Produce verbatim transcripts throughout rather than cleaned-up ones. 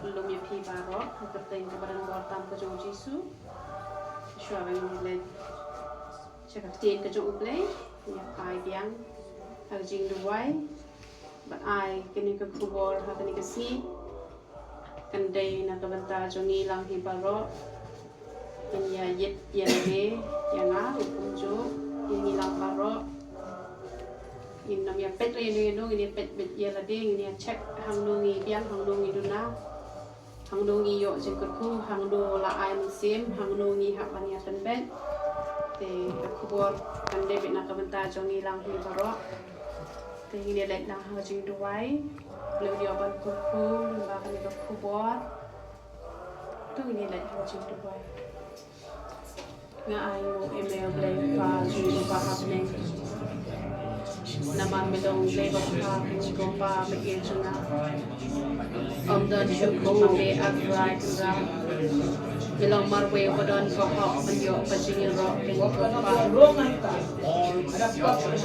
Blei lum ïa phi baroh ha ka kyrteng kaba donbor tam ka jong u Jisu. Shuwa ba ngin leit sha ka ktien ka jong u Blei, ngin ïa phai biang ha ka jingduwai bad ai kane ka khubor ha kane ka sngi. Kan dei na ka bynta jong ngi lang hi baroh. Ngin ïa ïit ïa lade, ïa nga ruh kumjuh, ïa ngi lang baroh. Ngin nym ïa peit ïa no ïa no, ngin ïa peit beit ïa lade, ngin ïa check hangno ngi biang, hangno ngi duna, hangno ngi ïoh jingkyrkhu, hangno la ai mynsiem, hangno ngi hap ban ïa pynbeit. Te ka khubor kan dei beit na ka bynta jong ngi lang hi baroh. Te ngin ïa leit lang ha ka jingduwai. Blei un ïoh ban kyrkhu lyngba kane ka khubor. To ngin ïa leit ha ka jingduwai. Nga ai nguh ïa me, Blei Kpa jong ngi ba ha bneng. Namar me long Blei ba bha, Kpa ba ïeit jong nga. Ym don shuh kum ma me, A Trai Kynrad. Me long marwei uba don ka hok ban ïoh ka jingïaroh, Kpa.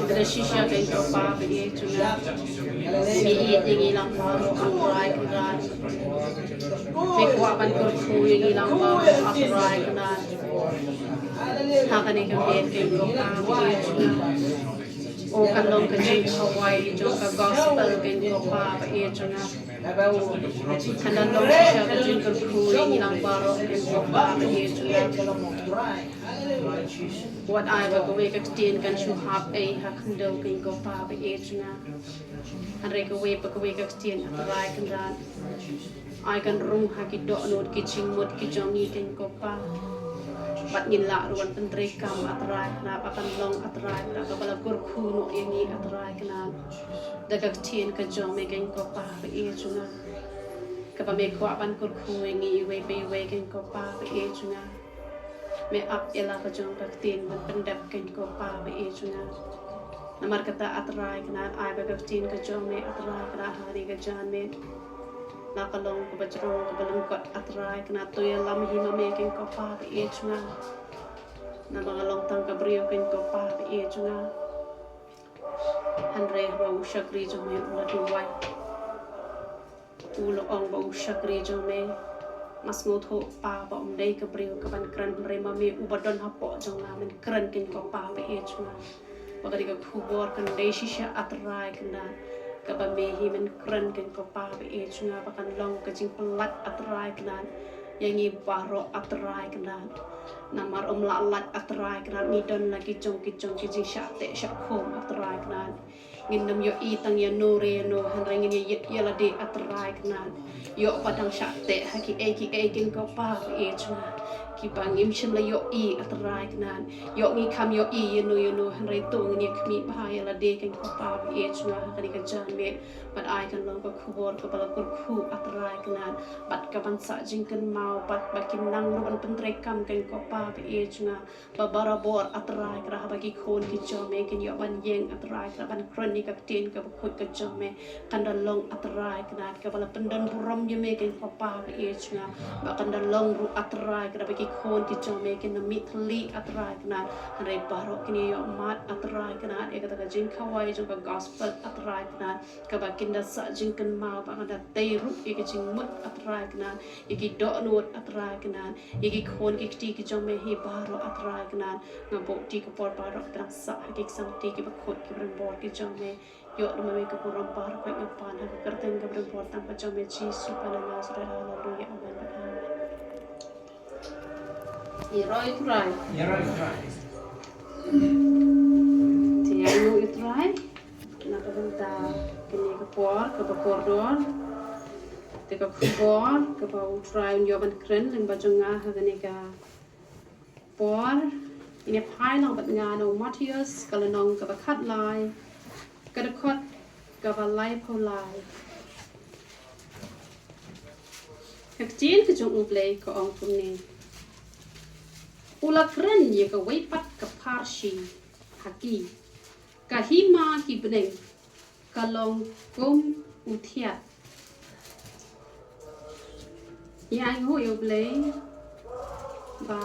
Kane shisha, Kpa ba ïeit jong nga. Me ïeit ïa ngi lang baroh, A Trai Kynrad. Me kwah ban kyrkhu ïa ngi lang baroh, A Trai Kynrad. Ha kane ka miet, Kpa ba ïeit jong nga. O, kan long ka jingkhawai jong ka gospel, Kpa ba ïeit jong nga. Kan long shisha ka jingkyrkhu ïa ngi lang baroh, Kpa ba ïeit jong nga. Wat ai ba kawei ka ktien kan shu hap ei ha khyndew, Kpa ba ïeit jong nga. Hynrei kawei pa kawei ka ktien, A Trai Kynrad, ai kan rung ha ki dohnud ki jingmut ki jong ngi, Kpa. Bad ngin lah ruh ban pyntreikam, A Trai Kynrad, ba kan long, A Trai Kynrad, kaba la kyrkhu noh ïa ngi, A Trai Kynrad, da ka ktien ka jong me, Kpa ba ïeit jong nga. Kaba me kwah ban kyrkhu ïa ngi iwei pa iwei, Kpa ba ïeit jong nga. Me ap ïa la ka jong ka ktien ban pyndep, Kpa ba ïeit jong nga. Namar kata, A Trai Kynrad, ai ba ka ktien ka jong me, A Trai Kynrad, ha kane ka janmiet, la ka long kaba jrong, kaba lyngkot, A Trai Kynrad, to ïalam hi ma me, Kpa ba ïeit jong nga. Namar nga long tang ka briew, Kpa ba ïeit jong nga. Hynrei haba u shakri jong me u la duwai, u la ong ba u shakri jong me, nga sngewthuh, Pa, ba ym dei ka briew kaban kren, hynrei ma me uba don hapoh jong nga men kren, Kpa ba ïeit jong nga. Ba kane ka khubor kan dei shisha, A Trai Kynrad, kaba me hi men kren, Kpa ba ïeit jong nga, ba kan long ka jingpynlait, A Trai Kynrad, ïa ngi baroh, A Trai Kynrad. Namar ym lah lait, A Trai Kynrad, ngi don la ki jong ki jong ki jingshah teh shah khum, A Trai Kynrad. Ngin nym ïohi tang ïa no re ïa no, hynrei ngin ïa ïit ïa lade, A Trai Kynrad. Ïoh ba dang shah teh ha kiei kiei, Kpa ba ïeit jong nga, kiba ngim shym la ïohi, A Trai Kynrad. Ïoh ngi kham ïohi ïa no ïa no, hynrei to ngin ïa khmih bha ïa lade, Kpa ba ïeit jong nga, ha kane ka janmiet. Bad ai kan long ka khubor kaba la kyrkhu, A Trai Kynrad, bad kaban sah jingkynmaw, bad ba kin nang ruh ban pyntreikam, Kpa ba ïeit jong nga. Ba barabor, A Trai Kynrad, haba ki khun ki jong me kin ïoh ban ïeng, A Trai Kynrad, ban kren ïa ka ktien kaba khuid ka jong me, kan da long, A Trai Kynrad, kaba la pyndon burom ïa me, Kpa ba ïeit jong nga. Ba kan da long ruh, A Trai Kynrad, ba ki khun ki jong me kin da mih thylli, A Trai Kynrad, hynrei baroh kin ïoh mad, A Trai Kynrad, ïa kata ka jingkhawai jong ka gospel, A Trai Kynrad, kaba kin da sah jingkynmaw, ba kan da tei ruh ïa ka jingmut, A Trai Kynrad, ïa ki dohnud, A Trai Kynrad, ïa ki khun ki kti ki jong me hi baroh, A Trai Kynrad. Nga buh kti ka por baroh, tang sah ha ki ksangkti kiba khuid kiba donbor ki jong me. Ïoh ruh ma me ka burom baroh, nga pan ha ka kyrteng kaba donbor tam ka jong me, Jisu ba na Nasareth. Haleluya, amen bad amen. Ïaroh ïa u Trai. Ïaroh ïa u Trai. Te ïa u Trai na ka bynta kane ka por kaba kordor. Te ka khubor kaba u Trai un ïoh ban kren lyngba jong nga ha kane ka por, ngin ïa phai lang bad nga na u Mathaios, ka lynnong kaba khatlai, ka dkhot kaba laiphew lai. Ka ktien ka jong U Blei ka ong kumne: U la kren ïa kawei pat ka pharshi ha ki, ka hima ki bneng ka long kum u thiat. Ïa ainguh ïa U Blei ba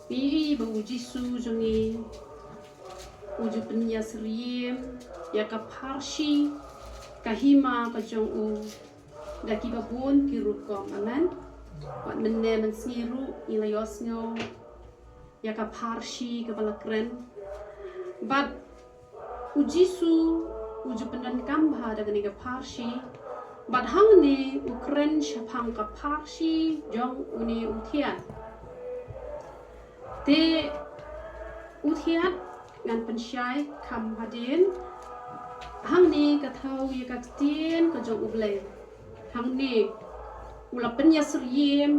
Ngi ïohi ba u Jisu jong ngi u ju pynïasyriem ïa ka pharshi ka hima ka jong u da kiba bun ki rukom. Amen. Wat mynne mynsngi ruh ngi la ïohsngew ïa ka pharshi kaba la kren. Bad u Jisu u ju pyndonkam bha da kane ka pharshi. Bad hangne u kren shaphang ka pharshi jong une u thiat. Te u thiat ngan pynshai kham hadien. Hangne ka thew ïa ka ktien ka jong U Blei. Hangne u la pynïasyriem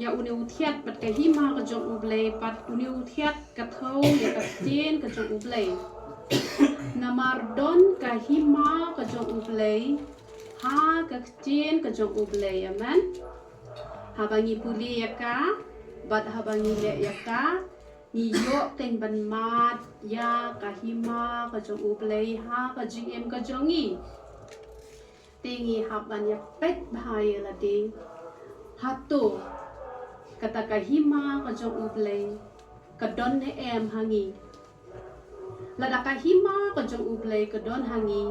ïa une u thiat bad ka hima ka jong U Blei, bad une u thiat ka thew ïa ka ktien ka jong U Blei. Namar don ka hima ka jong U Blei ha ka ktien ka jong U Blei. Amen. Haba ngi pule ïa ka bad haba ngi leh ïa ka, ngi ïoh keiñ ban mad ïa ka hima ka jong U Blei ha ka jingim ka jong ngi. Te ngi hap ban ïa peit bha ïa lade, hato kata ka hima ka jong U Blei ka don ne em ha ngi. Lada ka hima ka jong U Blei ka don ha ngi,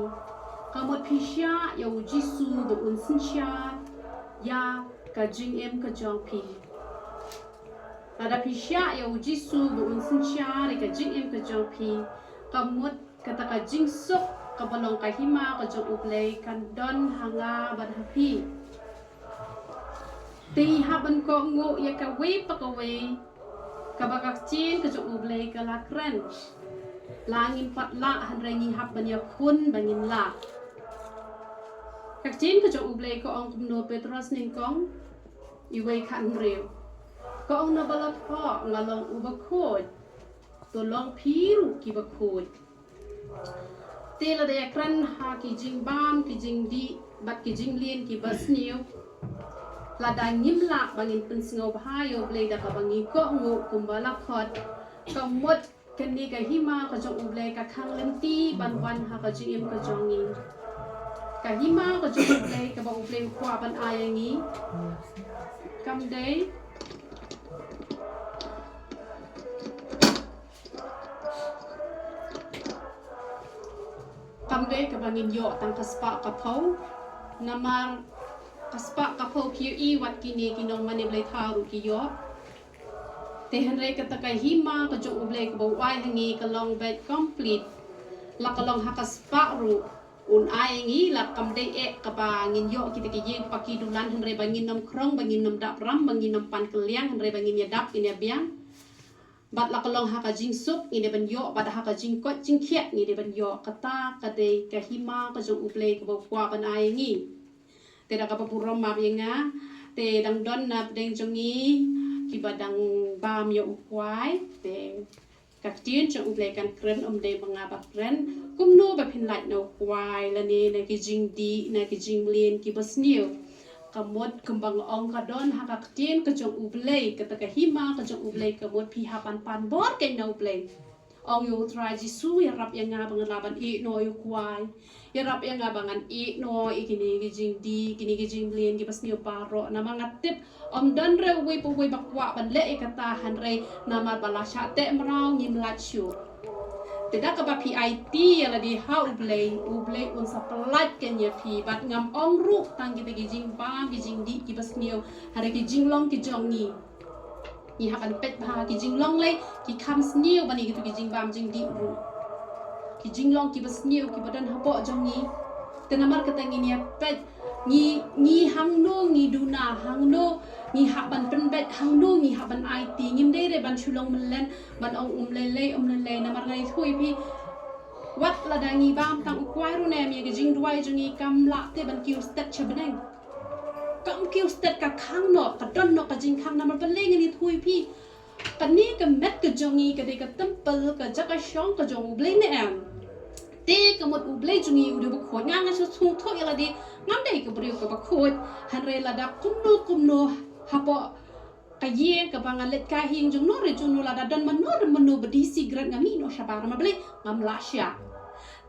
ka mut phi shah ïa u Jisu ba un synshar ïa ka jingim ka jong phi. Lada phi shah ïa u Jisu ba un synshar ïa ka jingim ka jong phi, ka mut kata ka jingsuk kaba long ka hima ka jong U Blei kan don ha nga bad ha phi. Te ngi hap ban kohnguh ïa kawei pa kawei kaba ka ktien ka jong U Blei ka la kren. La ngim pat lah hynrei ngi hap ban ïakhun ba ngin lah. Ka ktien ka jong U Blei ka ong kumno, Petros nyngkong, iwei khat hynriew. Ka ong, naba la thoh nga long uba khuid, to long phi ruh kiba khuid. Te lada ïakren ha ki jingbam, ki jingdih bad ki jingmlien kiba sniew, lada ngim lah ba ngin pynsngewbha ïa U Blei da kaba ngi kohnguh kumba la khot, ka mut kane ka hima ka jong U Blei ka khang lynti ban wan ha ka jingim ka jong ngi. Ka hima ka jong U Blei kaba U Blei u kwah ban ai ïa ngi, kam dei kam dei kaba ngin ïoh tang ka spah ka phew. Namar ka spah ka phew phi ïohi wat kine ki nongmane Blei thaw ruh ki ïoh. Te hynrei kata ka hima ka jong U Blei kaba u ai ha ngi ka long beit complete. La ka long ha ka spah ruh un ai ngi, la kam dei eh kaba ngin ïoh kita ki ïing pa ki dulan hynrei ba ngin ym khrong, ba ngin ym dap ram, ba ngin ym pan kylliang hynrei ba ngin ïadap, ngin ïabiang. Bad la ka long ha ka jingsuk ngi dei ban ïoh, bad ha ka jingkoit jingkhiah ngi dei ban ïoh. Kata ka dei ka hima ka jong U Blei kaba u kwah ban ai ngi. Te da kaba burom map ïa nga, te dang don na pdeng jong ngi kiba dang bam ïa u kwai, te ka ktien jong U Blei kan kren, ym dei ma nga ba kren. Kumno ba phin lait na u kwai lane na ki jingdih, na ki jingmlien kiba sniew. Ka mut kumba nga ong, ka don ha ka ktien ka jong U Blei, kata ka hima ka jong U Blei, ka mut phi hap ban pan bor keiñ na U Blei. Ong ïa U Trai Jisu, ïarap ïa nga ba ngan lah ban ïeh noh ïa u kwai. Ïarap ïa nga ba ngan ïeh noh ïa kine ki jingdih, kine ki jingmlien kiba sniew baroh. Namar nga tip ym don re uwei pa uwei ba kwah ban leh ïa kata, hynrei namar ba la shah teh mraw ngim lait shuh. Te da kaba phi aiti ïa lade ha U Blei, U Blei un sa pyllait keiñ ïa phi. Bad ngam ong ruh tang kita ki jingbam, ki jingdih kiba sniew, hynrei ki jinglong ki jong ngi. Ngi hap ban peit bha ki jinglong lei ki kham sniew ban ïa kito ki jingbam jingdih ruh. Ki jinglong kiba sniew kiba don hapoh jong ngi. Te namar kata ngin ïa peit ngi, ngi hangno ngi duna, hangno ngi hap ban pynbeit, hangno ngi hap ban aiti. Ngim dei re ban shu long myllen ban ong um lei lei, um lei lei. Namar nga ïathuh ïa phi, wat lada ngi bam tang u kwai ruh ne em, ïa ka jingduwai jong ngi kam lah te ban kiew stet sha bneng. Kam kiew stet, ka khang noh, ka don noh ka jingkhang. Namar balei? Ngan ïathuh ïa phi, kane ka met ka jong ngi ka dei ka temple, ka jaka shong ka jong U Blei ne em. Te ka mut U Blei jong ngi u dei uba khuid. Nga nga shu sngewthuh ïa lade ngam dei ka briew kaba khuid. Hynrei lada kumno kumno hapoh ka ïing kaba nga leit kai ha ïing jong no re jong no, lada don mano re mano ba die cigarette, nga mih noh shabar. Namar balei? Ngam lah shah.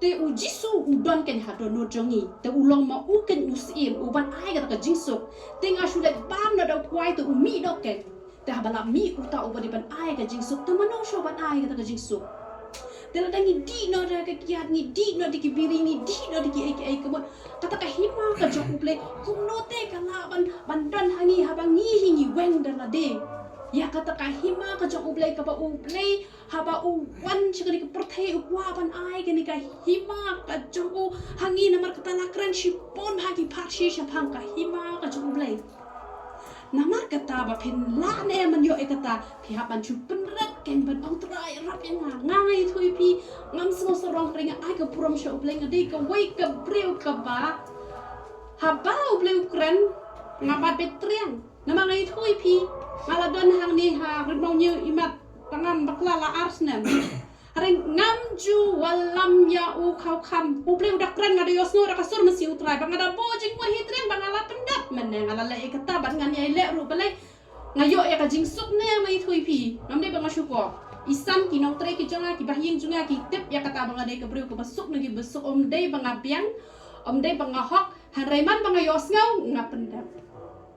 Te U Jisu u don keiñ ha dohnud jong ngi. Te u long ma u keiñ u syiem u ban ai kata ka jingsuk. Te nga shu leit bam noh da u kwai te u mih noh keiñ. Te haba la mih uta uba dei ban ai ka jingsuk, te mano shuh ban ai kata ka jingsuk? Te lada ngi dih noh da ka kiad, ngi dih noh da ki biri, ngi dih noh da ki ei ki ei ka mut, kata ka hima ka jong U Blei kumno te ka lah ban, ban don ha ngi haba ngi hi ngi weng da lade ïa kata ka hima ka jong U Blei, kaba U Blei haba u wan sha kane ka pyrthei u kwah ban ai kane ka hima ka jong u ha ngi. Namar kata la kren shibun bha ki pharshi shaphang ka hima ka jong U Blei. Namar kata ba phin lah ne em ban ïoh ïa kata, phi hap ban shu pynrep kein ban ong, Trai, ïarap ïa nga. Nga, nga ïathuh ïa phi, ngam sngew sarong, hynrei nga ai ka burom sha U Blei, nga dei kawei ka briew kaba haba U Blei u kren, nga bat beit triang. Namar nga ïathuh ïa phi, nga la don hangne ha Ri Bnong Ñiew Imat, tang ngam bakla la ar snem. Hynrei ngam ju wallam ïa u kham kham. U Blei u da kren, nga da ïohsngew da ka sur mynsiem U Trai ba nga da buh jingmut hi triang ba nga la pyndep. Mynne nga la leh ïa kata bad ngan ïai leh ruh balei. Nga ïoh ïa ka jingsuk ne em, nga ïathuh ïa phi. Ngam dei ba nga shukor. Isan ki nongtrei ki jong nga, ki bahaïing jong nga ki tip ïa kata ba nga dei ka briew kaba suk ne kiba suk, ym dei ba nga biang, ym dei ba nga hok. Hynrei man ba nga ïohsngew, nga pyndep.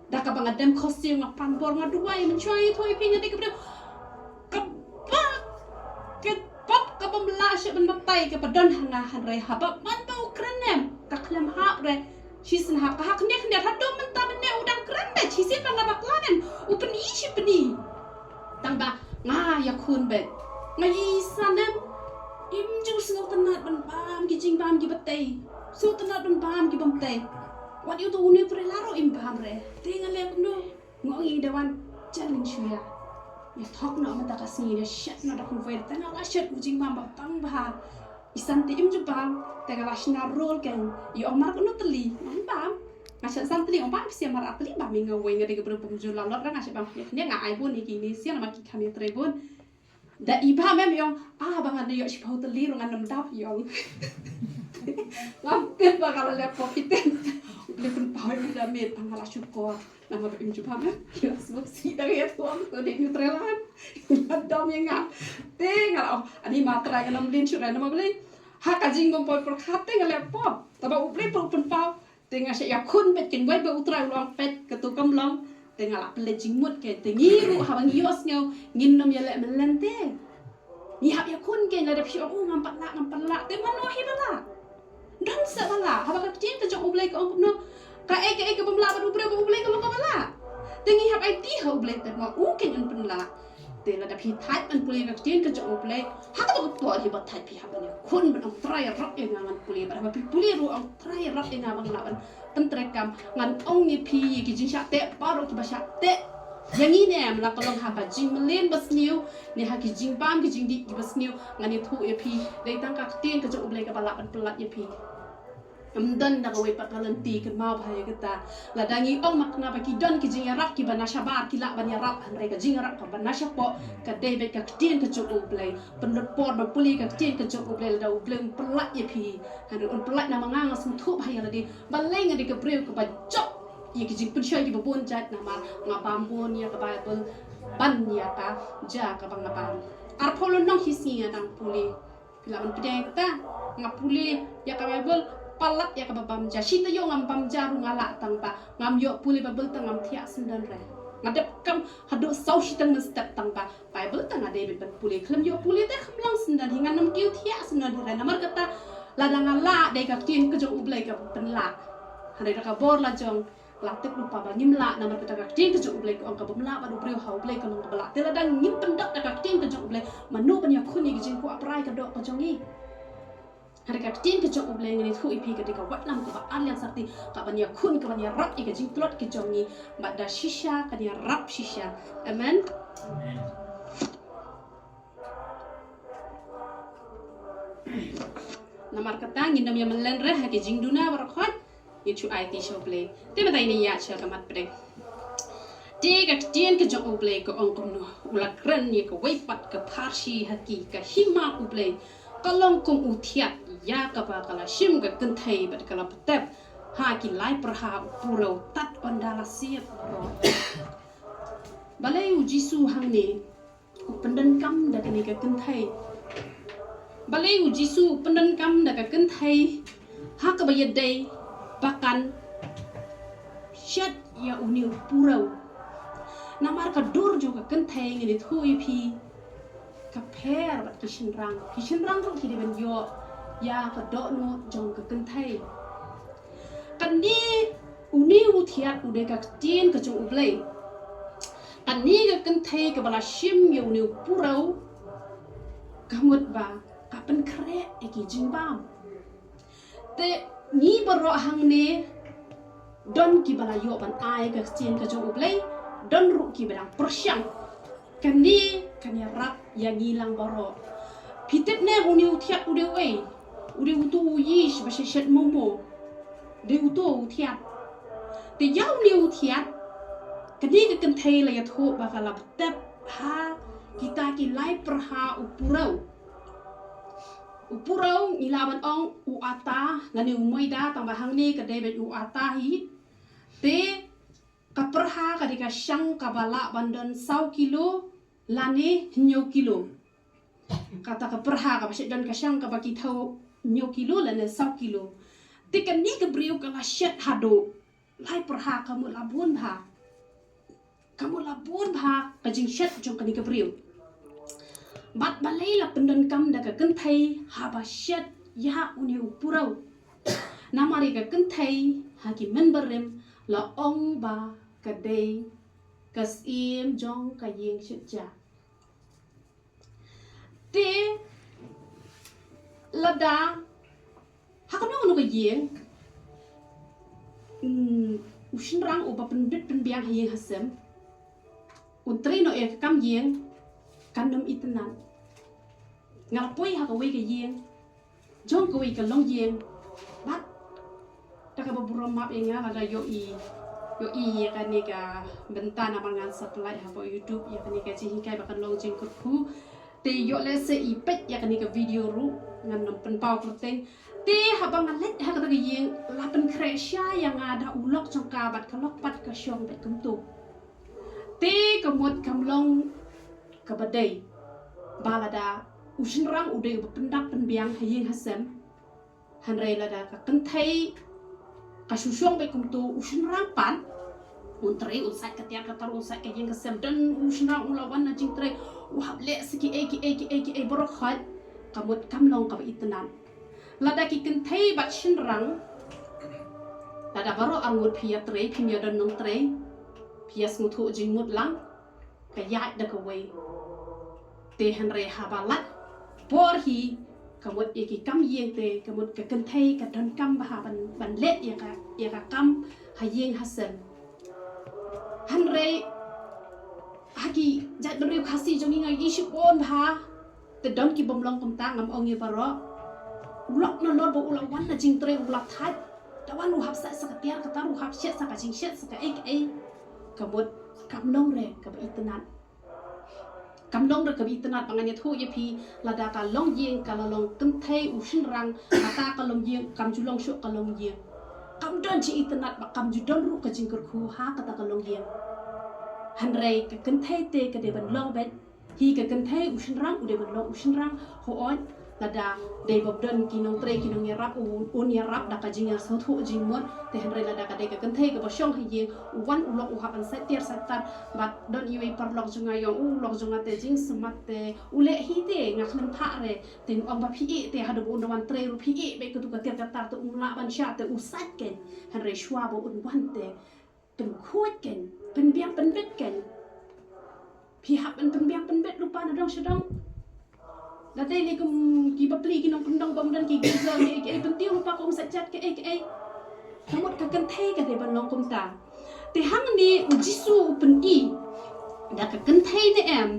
Da kaba nga dem khohsiew, nga pan bor, nga duwai, mynshuwa ïathuh ïa phi, nga dei ka briew kaba, ka pop kabym lah shuh ban batai kaba don ha nga. Hynrei haba man ba u kren ne em, ka khlem hap re shisien hap, ka hap khyndiat khyndiat. Haduh mynta mynne u dang kren ne, shisien ba nga bakla ne em, u pyni shi pyni. Tang ba nga ïakhun beit. Nga ïa i san em, im ju sngewtynnat ban bam ki jingbam kiba tei. Sngewtynnat ban bam ki bym tei. Wat ïa uto une u trei la ruh im bam re. Te nga leh kumno? Nga ong ïa i da wan, jan ngin shu ïa, ïa thok noh mynta ka sngi, ïa shet noh da kumwei. Te nga la shet u jingbam ba tang bha. I san te im ju bam, te nga la shna rol kein. I ong mar kano tylli, ngam bam. Nga shet san tylli, ong bam phi sha mar ar tylli, bam ïa nga wei, nga dei ka briew bym ju lalot re, nga shet bam khyndiat khyndiat, nga ai bun ïa kine sha, namar ki kham ïatrei bun. Da i bam em, i ong, ah, ba ngan da ïoh shiphew tylli ruh ngan ym dap, i ong. Ngam tip ba nga la leh pop, phi tip. U Blei pynpaw ïa phi da miet, ba nga la shukor. Namar ba im ju bam em, ïa sngewsih da ïa tuang to dei u trei lan. Nga dom ïa nga. Te nga la ong, ani ma Trai, ngan ym lin shuh re namar balei? Ha ka jingbym poi pyrkhat te nga leh pop. Tangba U Blei pat u pynpaw. Te nga shah ïakhun beit kein, wei ba U Trai u la ong peit, kato kam long. Te nga la pynleit jingmut kein. Te ngi ruh haba ngi ïohsngew, ngin ym ïaleh mlien te. Ngi hap ïakhun kein, lada phi ong, oh, ngam pat lah, ngam pat lah. Te mano hi ba lah? Don sa ba lah. Haba ka ktien ka jong U Blei ka ong kumno? Kaei kaei kabym lah bad u briew, ka U Blei ka long kaba lah. Te ngi hap aiti ha U Blei te ma u kein un pynlah. Te lada phi thait ban pule ka ktien ka jong U Blei, ha kaba ka por hi ba thait phi hap ban ïakhun ban ong, Trai, ïarap ïa nga, ngan pule. Bad haba phi pule ruh, ong, Trai, ïarap ïa nga ba nga lah ban pyntreikam. Ngan ong ïa phi, ïa ki jingshah teh baroh kiba shah teh ïa ngi ne em, la ka long ha ka jingmlien ba sniew ne ha ki jingbam ki jingdih kiba sniew, ngan ïathuh ïa phi, dei tang ka ktien ka jong U Blei kaba lah ban pynlait ïa phi. Ym don da kawei pat ka lynti. Kynmaw bha ïa kata. Lada ngi ong ma kane ba ki don ki jingïarap kiba na shabar ki lah ban ïarap, hynrei ka jingïarap kaba na shapoh ka dei beit ka ktien ka jong U Blei. Pynlut por ban pule ka ktien ka jong U Blei, lada U Blei un pynlait ïa phi. Hynrei un pynlait namar nga, nga sngewthuh bha ïa lade. Balei nga dei ka briew kaba jop ïa ki jingpynshoi kiba bun jait? Namar nga bam bun ïa ka Baibl ban ïa ka ja kaba nga bam. Arphew lynnong hi sngi nga dang pule. Phi lah ban pdiang ïa kata. Nga pule ïa ka Baibl, palat ïa kaba bam ja. Shi taïew ngam bam ja ruh nga lah, tangba ngam ïoh pule Baibl te ngam thiah syndon re. Nga dep kam haduh saw shiteng mynstep, tangba Baibl te nga dei beit ban pule. Khlem ïoh pule te kham long syndon hi, ngan ym kiew thiah syndon hi re. Namar kata, lada nga lah, dei ka ktien ka jong U Blei ka pynlah. Hynrei da ka bor la jong, la tip lypa ba ngim lah, namar kata ka ktien ka jong U Blei ka ong, ka bym lah bad u briew, ha U Blei ka long kaba lah. Te lada ngim pyndap da ka ktien ka jong U Blei, mano ban ïakhun ïa ki jingkwah prai ka doh ka jong ngi? Hynrei ka ktien ka jong U Blei, ngan ïathuh ïa phi, ka dei ka watlam kaba ar liang sarti, kaban ïakhun, kaban ïarap ïa ka jingtlot ka jong ngi. Bad da shisha kan ïarap shisha. Amen. Amen. Namar kata ngin ym ïa mlien re ha ki jingduna baroh khoit. Ngin shu aiti sha U Blei. Te mynta ngin ïa sha ka mat pdeng. Te ka ktien ka jong U Blei ka ong kumno? U la kren ïa kawei pat ka pharshi ha ki, ka hima U Blei ka long kum u thiat ïa kaba ka la shim ka kynthei bad ka la btep ha ki lai pyrha u purew tad ynda la siat baroh. Balei U Jisu hangne u pyndonkam da kane ka kynthei? Balei U Jisu u pyndonkam da ka kynthei ha kaba ïadei ba kan shet ïa une u purew? Namar ka dur jong ka kynthei ngan ïathuh ïa phi ka pher bad ki shynrang. Ki shynrang ruh ki dei ban ïoh ïa ka dohnud jong ka kynthei. Kane une u thiat u dei ka ktien ka jong U Blei. Kane ka kynthei kaba la shim ïa une u puraw ka mut ba ka pynkhreh ïa ki jingbam. Te ngi baroh hangne don kiba la ïoh ban ai ka ktien ka jong U Blei, don ruh kiba dang pyrshang. Kane kan ïarap ïa ngi lang baroh. Phi tip ne une u thiat u dei uei? U dei utu u yish ba shet shet momo. Dei utu u thiat. Te ïa une u thiat kane ka kynthei la ïathuh ba ka la btep ha kita ki lai pyrha u puraw. U puraw ngi lah ban ong u ata lane u moida, tang ba hangne ka dei beit u ata hi. Te ka pyrha ka dei ka shang kaba lah ban don saw kilo lane hynñiew kilo. Kata ka pyrha kaba shet don ka shang kaba ki thaw hynñiew kilo lane saw kilo. Te kane ka briew ka la shet haduh lai pyrha, ka mut la bun bha. Ka mut la bun bha ka jingshet jong kane ka briew. Bad balei la pyndonkam da ka kynthei haba shet ïa une u puraw? Namar ïa ka kynthei ha ki mynbarim la ong ba ka dei ka syiem jong ka ïing shet ja. Te lada ha kano kano ka ïing, mm, u shynrang uba pynbit pynbiang ha ïing ha sem, un trei noh ïa ka kam ïing, kan ym itynnad. Nga la poi ha kawei ka ïing jong kawei ka longïing, bad da kaba burom map ïa nga lada ïohi, ïohi ïa kane ka bynta namar ngan sa pynlait hapoh YouTube ïa kane ka jinghikai ba kan long jingkyrkhu. Te ïoh lehse i peit ïa kane ka video ruh, ngan nym pynpaw kyrteng. Te haba nga leit ha kata ka ïing la pynkhreh sha ïa nga da u lok jong ka bad ka lok pat ka shong beit kumto. Te ka mut kam long kaba dei ba lada u shynrang u dei uba pyndap pynbiang ha ïing ha sem. Hynrei lada ka kynthei ka shu shong beit kumto, u shynrang pat un trei, un sait ka tiar ka tar, un sait ka ïing ka sem, don u shynrang u la wan na jingtrei, u hap leh sa kiei kiei kiei kiei baroh khoit, ka mut kam long kaba itynnad. Lada ki kynthei bad shynrang, lada baroh arngut phi ïa trei, phim ïa don nongtrei, phi ïa sngewthuh jingmut lang, ka ïaid da kawei. Te hynrei haba lait por hi, ka mut ïa ki kam ïing te ka mut ka kynthei ka donkam bha ban, ban leh ïa ka, ïa ka kam ha ïing ha sem. Hynrei ha ki jaitbynriew Khasi jong ngi nga ïohi shibun bha. Te don ki bym long kumta, ngam ong ïa baroh. U lok nalor ba u la wan na jingtrei u la thait, da wan u hap sait sa ka tiar ka tar, u hap shet sa ka jingshet sa kaei kaei. Ka mut kam long re kaba itynnad. Kam long re kaba itynnad. Ba ngan ïathuh ïa phi, lada ka longïing ka la long kynthei u shynrang, kata ka longïing kam ju long shuh ka longïing. Kam don jingitynnad bad kam ju don ruh ka jingkyrkhu ha kata ka longïing. Hynrei ka kynthei te ka dei ban long beit. Hi ka kynthei, u shynrang u dei ban long u shynrang. Hooid, lada dei ba don ki nongtrei ki nongïarap, u, un ïarap da ka jingsngewthuh jingmut. Te hynrei lada ka dei ka kynthei kaba shong ha ïing, u wan u lok u hap ban sait tiar sait tar. Bad don iwei i paralok jong nga i ong, u lok jong nga te jingsmat te u leh hi te, nga khlem thah re. Te nga ong ba phi ïeh te, haduh ba un da wan trei ruh phi ïeh beit katu ka tiar ka tar te um lah ban shah te u sait kein. Hynrei shuwa ba un wan te pynkhuid kein, pynbiang pynbit kein. Phi hap ban pynbiang pynbit lypa na dong sha dong. Da dei lei kum ki bapli ki nongkyndong bym don ki geyser kiei kiei, pyntieng lypa kum sa jat kiei kiei. Ka mut ka kynthei ka dei ban long kumta. Te hangne u Jisu u pyni da ka kynthei ne em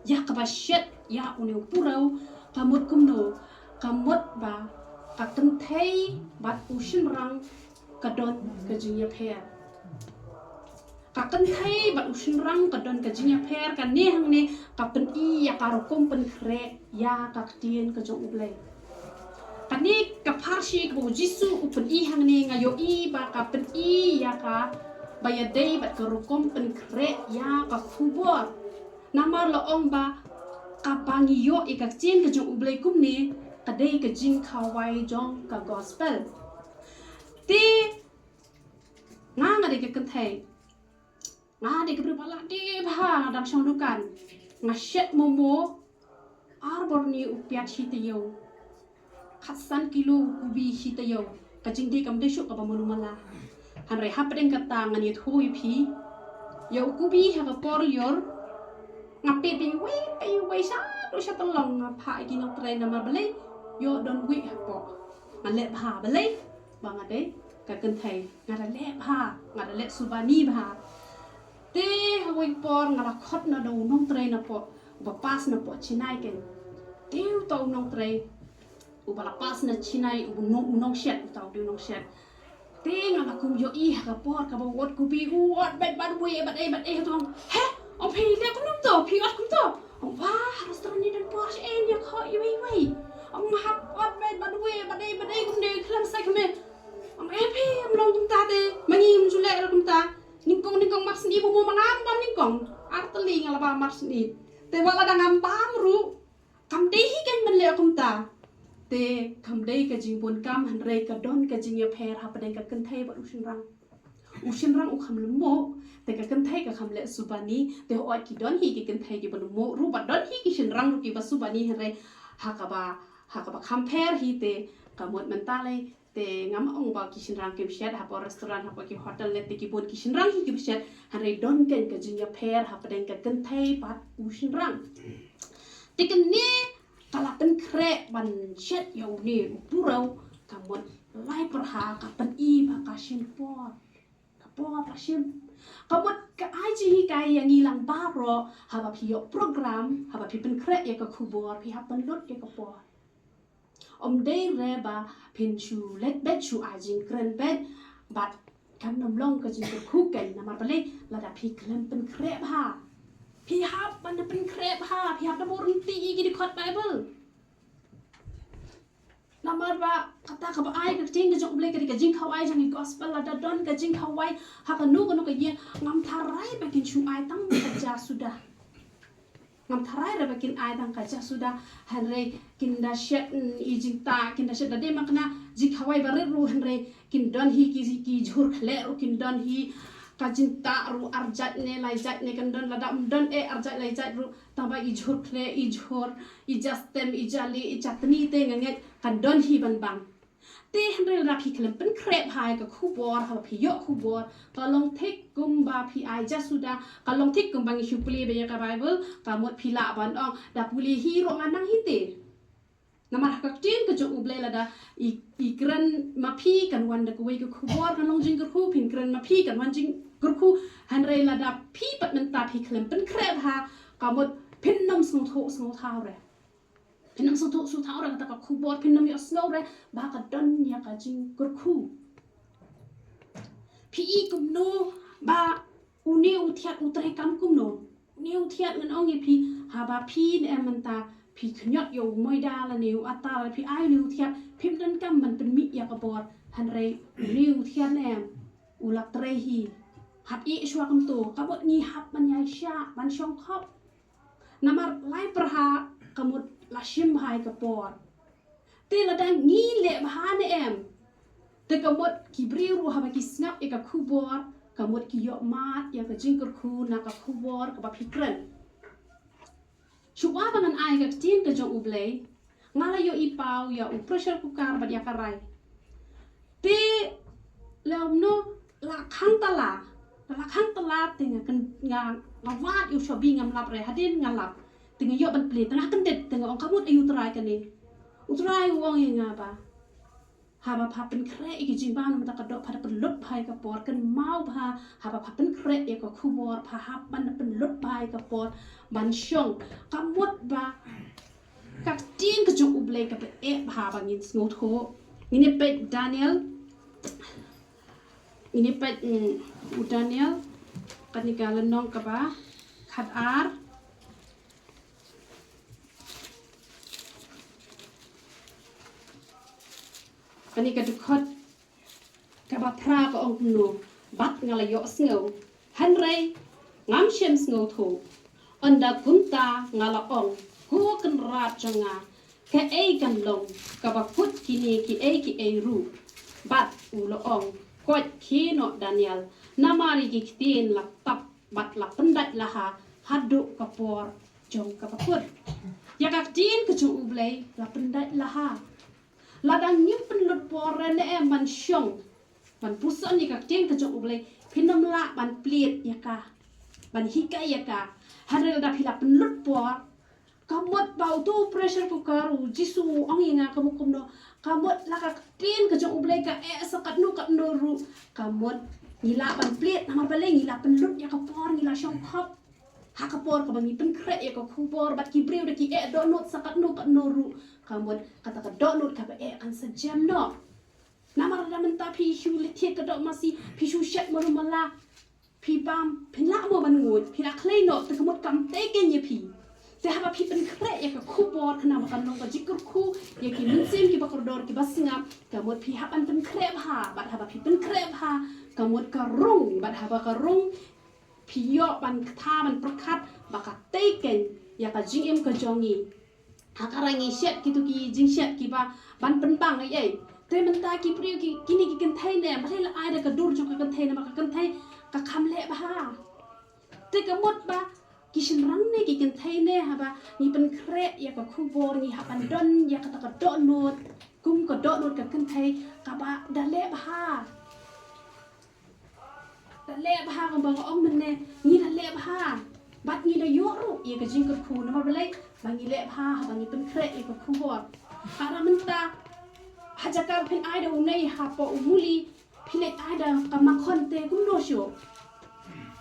ïa kaba shet ïa une u puraw, ka mut kumno? Ka mut ba ka kynthei bad u shynrang ka don ka jingïapher. Ka kynthei bad u shynrang ka don ka jingïapher, kane hangne ka pyni ïa ka rukom pynkhreh ïa ka ktien ka jong U Blei. Kane ka pharshi kaba u Jisu u pyni hangne nga ïohi ba ka pyni ïa kaba ïadei bad ka rukom pynkhreh ïa ka khubor. Namar la ong ba kaba ngi ïoh ïa ka ktien ka jong U Blei kumne ka dei ka jingkhawai jong ka gospel. Te nga, nga dei ka kynthei. Nga dei ka briew ba la dei bha, nga dang shong dukan. Nga shet momo, ar bor ni u piat shi taïew. Khatsan kilo u kubi shi taïew. Ka jingdei kam dei shuh kaba malu mala. Hynrei hapdeng kata ngan ïathuh ïa phi. Ïa u kubi ha ka por lyiur. Nga peit beiñ wei, beiñ wei sha tu sha Tarlong, nga phah ïa ki nongtrei namar balei. Ïoh don wei hapoh. Nga leh bha balei. Ba nga dei ka kynthei. Nga da leh bha. Nga da leh subani bha. Te ha wei por nga la khot na da u nongtrei na poh. Uba pass na poh Chennai ken. Te uta u nongtrei. Uba la pass na Chennai, u nong, u nongshet, uta u dei u nongshet. Te nga la kum ïohi ha ka por kaba u ot kubi, u ot beit bad wei bad ei bad ei, u ong, "He, ong phi leh kumno to, phi ot kumto?" Ong, "Wah, restaurant ni don por sha ei, ïa kho iwei iwei." Ong, "Ma hap ot beit bad wei bad ei bad ei kumne, khlem sai kmie." Ong, "Eh phi, ym long kumta te, ma ngi ym ju leh ruh kumta. Nyngkong nyngkong mar sni, ba mo ma ngam bam nyngkong. Ar tylli nga la bam mar sni. Te wat la dang ngam bam ruh." Kam dei hi kein ban leh kumta. Te kam dei ka jingbun kam, hynrei ka don ka jingïapher hapdeng ka kynthei bad u shynrang. U shynrang u kham lymmuh, te ka kynthei ka kham leh subani, te hooid ki don hi ki kynthei kiba lymmuh ruh, bad don hi ki shynrang ruh kiba subani, hynrei ha kaba, ha kaba kham pher hi te ka mut mynta lei. Te ngam ong ba ki shynrang kim shet hapoh restaurant, hapoh ki hotel, leh te ki bun ki shynrang hi kiba shet, hynrei don kein ka jingïapher hapdeng ka kynthei bad u shynrang. Te kane ka la pynkhreh ban shet ïa une u bureau, ka mut lai pyrha ka pyni ba ka shim por. Ka por ka shim. Ka mut ka ai jinghikai ïa ngi lang baroh, haba phi ïoh program, haba phi pynkhreh ïa ka khubor, phi hap pynlut ïa ka por. Ym dei re ba phin shu leit beit, shu ai jingkren beit, bad kan ym long ka jingkyrkhu kein, namar balei, lada phi khlem pynkhreh bha. Phi hap ban da pynkhreh bha, phi hap da buh ryntih ïa ki dkhot Baibl. Namar ba kata kaba ai ka ktien ka jong U Blei ka dei ka jingkhawai jong i gospel, lada don ka jingkhawai ha kano kano ka ïing, ngam tharai ba kin shu ai tang ka jasuda. Ngam tharai re ba kin ai tang ka jasuda, hynrei kin da shet, mm, i jingtah, kin da shet da dei ma kane jingkhawai barit ruh, hynrei kin don hi ki, ki jhur khleh ruh kin don hi, ka jingtah ruh ar jait ne lai jait ne kan don, lada ym don eh ar jait lai jait ruh, tang ba i jhur khleh, i jhur, i jastem, i jali, i chatni te nga ngeit kan don hi ban bang. Te hynrei lada phi khlem pynkhreh bha ïa ka khubor, haba phi ïoh khubor, ka long thik kumba phi ai jasuda, ka long thik kumba ngi shu pule beit ïa ka Baibl, ka mut phi lah ban ong, da pule hi ruh nga nang hi te. Namar ha ka ktien ka jong U Blei lada i, i kren ma phi kan wan da kawei ka khubor, kan long jingkyrkhu, phin kren ma phi kan wan jingkyrkhu, hynrei lada phi pat mynta phi khlem pynkhreh bha, ka mut phin ym sngewthuh sngewthaw re. Phin ym sngewthuh sngewthaw re kata ka khubor, phin ym ïohsngew re ba ka don ïa ka jingkyrkhu. Phi i kumno ba une u thiat u trei kam kumno? Une u thiat ngan ong ïa phi, haba phi ne em mynta phi khñiot ïa u moida lane u atta lane phi ai une u thiat, phim donkam ban pynmih ïa ka bor, hynrei une u thiat ne em u la trei hi. Hap ïeh shuwa kumto, ka mut ngi hap ban ïaishah ban shongkhop. Namar lai pyrha ka mut la shim bha ïa ka por. Te lada ngi leh bha ne em, te ka mut ki briew ruh haba ki sngap ïa ka khubor, ka mut ki ïoh mad ïa ka jingkyrkhu na ka khubor kaba phi kren. Shuwa ba ngan ai ka ktien ka jong U Blei, nga la ïohi paw ïa u pressure cooker bad ïa ka rai. Te la kumno, la khang tala, la khang tala te nga kyn-, nga, nga wad ïa u shobi, ngam lap re, hadien nga lap. Te nga ïoh ban plie, te nga kyndit, te nga ong, ka mut aïu U Trai kane. U Trai u ong ïa nga ba, haba pha pynkhreh ïa ki jingbam na ka doh, pha da pynlut bha ïa ka por, kynmaw bha, haba pha pynkhreh ïa ka khubor, pha hap ban da pynlut bha ïa ka por ban shong. Ka mut ba ka ktien ka jong U Blei kaba eh bha ba ngin sngewthuh. Ngin ïa peit Daniel. Ngin ïa peit, mm, u Daniel, kane ka lynnong kaba khatar. Kane ka dkhot kaba phra ka ong kumno, bad nga la ïohsngew, hynrei ngam shym sngewthuh. Ynda kumta nga la ong, ko Kynrad jong nga, kaei kan long kaba kut kine kiei kiei ruh? Bad u la ong, koit khie noh Daniel, namar ïa ki ktien la tap Bad la pyndait laha haduh ka por jong ka bakut. Ïa ka ktien ka jong U Blei la pyndait laha. Lada ngim pynlut por re ne em ban shong ban puson ïa ka ktien ka jong U Blei, phin ym lah ban plied ïa ka, ban hikai ïa ka. Hynrei lada phi la pynlut por, ka mut ba uto u pressure cooker, U Jisu u ong ïa nga ka mut kumno, ka mut la ka ktien ka jong U Blei ka eh sa katno katno ruh, ka mut ngi lah ban plied, namar balei? Ngi la pynlut ïa ka por, ngi la shong khop ha ka por kaba ngi pynkhreh ïa ka khubor. Bad ki briew da ki eh dohnud sa katno katno ruh, ka mut kata ka dohnud kaba eh kan sa jem noh. Namar lada mynta phi shu leit thied ka doh masi, phi shu shet malu mala, phi bam, phin lah mo ban nguid, phi la khlei noh, te ka mut kam tei keiñ ïa phi. Te haba phi pynkhreh ïa ka khubor, khnang ba kan long ka jingkyrkhu ïa ki mynsiem kiba kordor, kiba sngap, ka mut phi hap ban pynkhreh bha. Bad haba phi pynkhreh bha, ka mut ka rung. Bad haba ka rung, phi ïoh ban kata, ban pyrkhat ba ka tei keiñ ïa ka jingim ka jong ngi. Ha ka rang ngi shet kito ki jingshet kiba ban pynbang ei ei. Te mynta ki briew ki, kine ki kynthei ne, balei la ai da ka dur jong ka kynthei, namar ka kynthei ka kham leh bha. Te ka mut ba ki shynrang ne ki kynthei ne, haba ngi pynkhreh ïa ka khubor, ngi hap ban don ïa kata ka dohnud kum ka dohnud ka kynthei kaba da leh bha. Da leh bha, kumba nga ong mynne, ngi da leh bha. Bad ngi da ïoh ruh ïa ka jingkyrkhu, namar balei? Ba ngi leh bha haba ngi pynkhreh ïa ka khubor. Para mynta, ha jaka phin ai da une hapoh u muli, phi leit ai da ka makhon, te kumno shuh?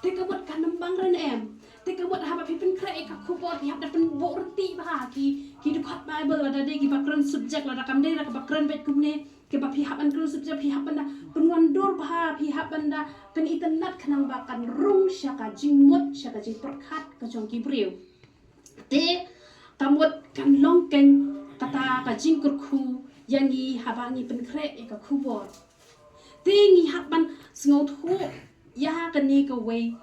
Te ka mut kan ym bang re ne em? Te ka mut haba phi pynkhreh ïa ka khubor, phi hap da pynbuh ryntih bha ki, ki dkhot Baibl, lada dei kiba kren subject, lada kam dei re kaba kren beit kumne, kiba phi hap ban kren subject, phi hap ban da pynwandur bha, phi hap ban da pynitynnad khnang ba kan rung sha ka jingmut, sha ka jingpyrkhat ka jong ki briew. Te ka mut kan long keiñ kata ka jingkyrkhu ïa ngi haba ngi pynkhreh ïa ka khubor. Te ngi hap ban sngewthuh ïa kane kawei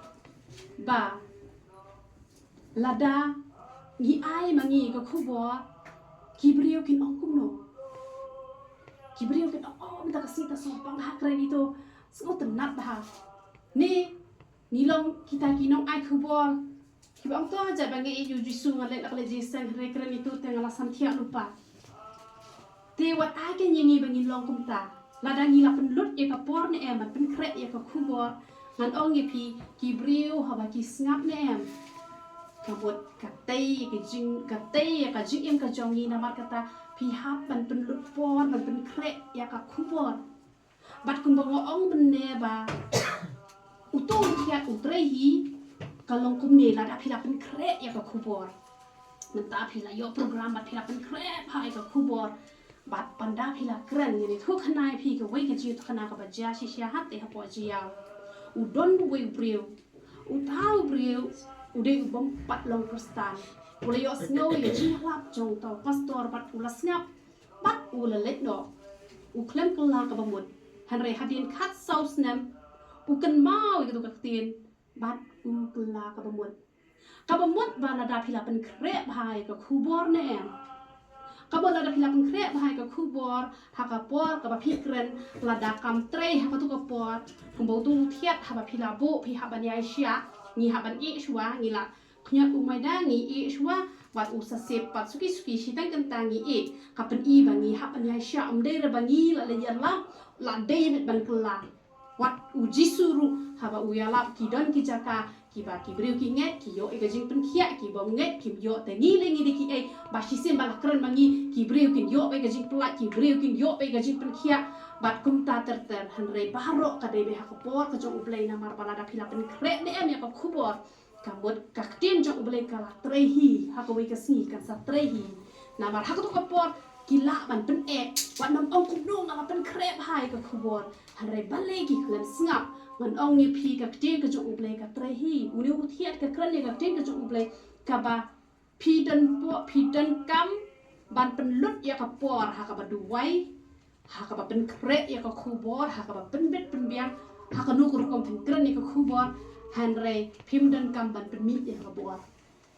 ba lada ngi ai ma ngi ka khubor, ki briew kin ong kumno? Ki briew kin ong, "Oh, mynta ka sngi ka sngewbha ha kren ito, sngewtynnat bha." Ne ngi long kita ki nong ai khubor kiba ong, "To, jait ba nga ïeit ïa U Jisu, nga leit la ka leit jingïaseng, hynrei kren ito te nga la samthiah lypa." Te wat ai keiñ ïa ngi ba ngin long kumta. Lada ngi la pynlut ïa ka por ne em ban pynkhreh ïa ka khubor, ngan ong ïa phi, ki briew haba ki sngap ne em, ka mut ka tei ïa ka jing, ka tei ïa ka jingim ka jong ngi. Namar kata phi hap ban pynlut por ban pynkhreh ïa ka khubor. Bad kumba nga ong mynne ba uto u thiat u trei hi, ka long kumne lada phi la pynkhreh ïa ka khubor. Mynta phi la ïoh program bad phi la pynkhreh bha ïa ka khubor. Bad panda phi la kren, ngan ïathuh khana ïa phi kawei ka jingïathuh khana kaba jia shisha haduh hapoh jia. U don uwei u briew. Uta u briew u dei u bym pat long Khristan. U la ïohsngew ïa ka jingïalap jong uta u pastor bad u la sngap. Bad u la leit noh. U khlem kylla kaba mut. Hynrei hadien khatsaw snem, u kynmaw ïa kato ka ktien bad u kylla kaba mut. Kaba mut ba lada phi la pynkhreh bha ïa ka khubor ne em. Kaba lada phi la pynkhreh bha ïa ka khubor, ha ka por kaba phi kren, lada kam trei ha kato ka por, kumba uto u thiat haba phi la buh, phi hap ban ïaishah, ngi hap ban ïeh shuwa, ngi la khñiot u maida, ngi ïeh shuwa, bad u sa sep pat suki suki, shiteng kynta ngi ïeh. Ka pyni ba ngi hap ban ïaishah, ym dei re ba ngi la leit ïalap, la dei beit ban kylla. Wat u Jisu ruh haba u ïalap, ki don ki jaka kiba ki briew ki ngeit, ki ïoh ïa ka jingpynkhiah, ki bym ngeit kim ïoh. Te ngi lei ngi dei kiei ba shisien ba la kren ma ngi, ki briew kin ïoh beit ïa ka jingpyllait, ki briew kin ïoh beit ïa ka jingpynkhiah. Bad kumta ter ter, hynrei baroh ka dei beit ha ka por ka jong U Blei, namar ba lada phi la pynkhreh ne em ïa ka khubor, ka mut ka ktien jong U Blei ka la trei hi, ha kawei ka sngi kan sa trei hi. Namar ha kato ka por ki lah ban pyneh, wat nym ong kumno nga la pynkhreh bha ïa ka khubor, hynrei balei ki khlem sngap. Ngan ong ïa phi, ka ktien ka jong U Blei ka trei hi. Une u thiat ka kren ïa ka ktien ka jong U Blei, kaba phi don por, phi donkam ban pynlut ïa ka por ha kaba duwai, ha kaba pynkhreh ïa ka khubor, ha kaba pynbit pynbiang, ha kano ka rukom phin kren ïa ka khubor, hynrei phim donkam ban pynmih ïa ka bor.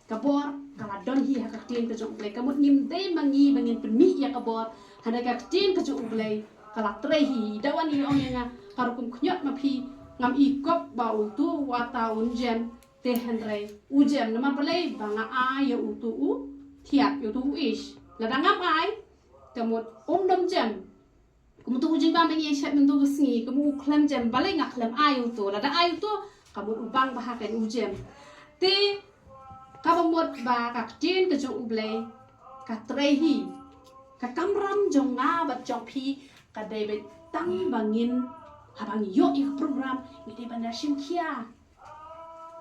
Ka bor ka la don hi ha ka ktien ka jong U Blei. Ka mut ngim dei ma ngi ba ngin pynmih ïa ka bor, hynrei ka ktien ka jong U Blei ka la trei hi. Da wan i ong ïa nga, ka rukom khñiot ma phi, ngam i kop ba uto uta un jem. Te hynrei u jem, namar balei? Ba nga ai ïa uto u thiat, ïa uto u ïeit. Lada ngam ai, ka mut um nym jem. Ka mut u jingbam ba ngi ïa shet mynta ka sngi, ka mut u khlem jem, balei nga khlem ai uto? Lada ai uto, ka mut u bang bha ha ka u jem. Te kaba mut ba ka ktien ka jong U Blei ka trei hi, ka kamram jong nga bad jong phi ka dei beit tang ba ngin, haba ngi ïoh ïa ka program, ngi dei ban da shim khia.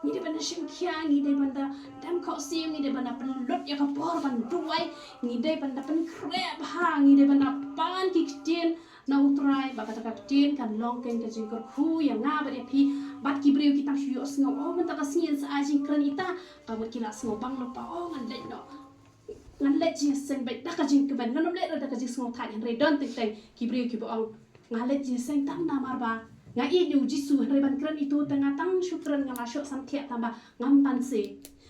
Ngi dei ban da shim khia, ngi dei ban da dem khohsiew, ngi dei ban da pynlut ïa ka por ban duwai, ngi dei ban da pynkhreh bha, ngi dei ban da pan ki ktien na U Trai, ba kata ka ktien kan long kein ka jingkyrkhu ïa nga bad ïa phi. Bad ki briew ki tang shu ïohsngew, oh, mynta ka sngi yn sa ai jingkren ita, ka mut ki la sngew bang lypa, oh, ngan leit noh, ngan leit jingïaseng beit da ka jingkmen, ngan ym leit ruh da ka jingsngewthait. Hynrei don teng teng ki briew kiba ong, nga leit jingïaseng tang namar ba nga ïeit ïa U Jisu, hynrei ban kren ito te nga tang shu kren, nga la shoh samthiah tang ba ngam pan se.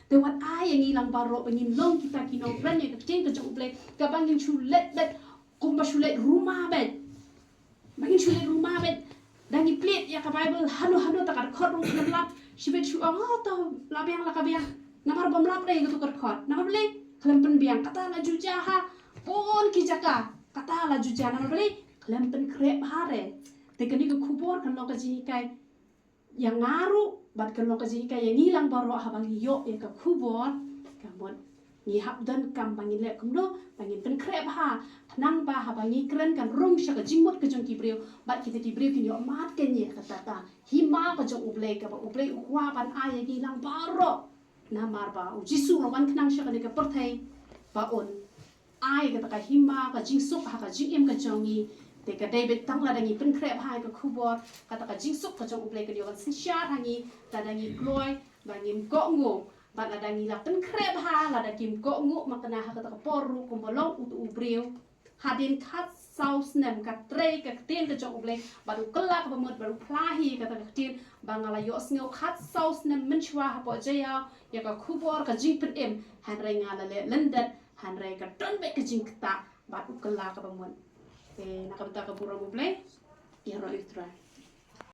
Te wat ai ïa ngi lang baroh ba ngin long kita ki nongkren ïa ka ktien ka jong U Blei, kaba ngin shu leit beit kumba shu leit ruma beit. Ba ngin shu leit ruma beit, da ngi plied ïa ka Baibl, hano hano ta ka dkhot ruh khlem lap, shibit shu ong, oh, to la biang la ka biang. Namar bym lap re ïa kato ka dkhot. Namar balei? Khlem pynbiang. Kata la ju jia ha bun ki jaka. Kata la ju jia, namar balei? Khlem pynkhreh bha re. Te kane ka khubor kan long ka jinghikai ïa nga ruh, bad kan long ka jinghikai ïa ngi lang baroh haba ngi ïoh ïa ka khubor. Ka mut ngi hap donkam ba ngin leh kumno, ba ngin pynkhreh bha, khnang ba haba ngi kren kan rung sha ka jingmut ka jong ki briew, bad kita ki briew kin ïoh mad kane ïa kata ka hima ka jong U Blei, kaba U Blei u kwah ban ai ïa ngi lang baroh. Namar ba U Jisu u la wan khnang sha kane ka pyrthei ba un ai kata ka hima, ka jingsuk ha ka jingim ka jong ngi. Te ka dei beit tang lada ngi pynkhreh bha ïa ka khubor, kata ka jingsuk ka jong U Blei kan ïoh ban synshar ha ngi, lada ngi kloi ba ngim kohnguh. Bad lada ngi la pynkhreh bha, lada kim kohnguh, ma kane ha kata ka por ruh kumba long uto u briew. Hadien khatsaw snem ka trei ka ktien ka jong U Blei, bad u kylla kaba mut, bad u phla hi kata ka ktien, ba nga la ïohsngew khatsaw snem mynshuwa hapoh Jaïaw ïa ka khubor ka jingpynim, hynrei nga la leh lyndet, hynrei ka don beit ka jingktah, bad u kylla kaba mut. Te na ka bynta ka burom U Blei, ïaroh ïa U Trai.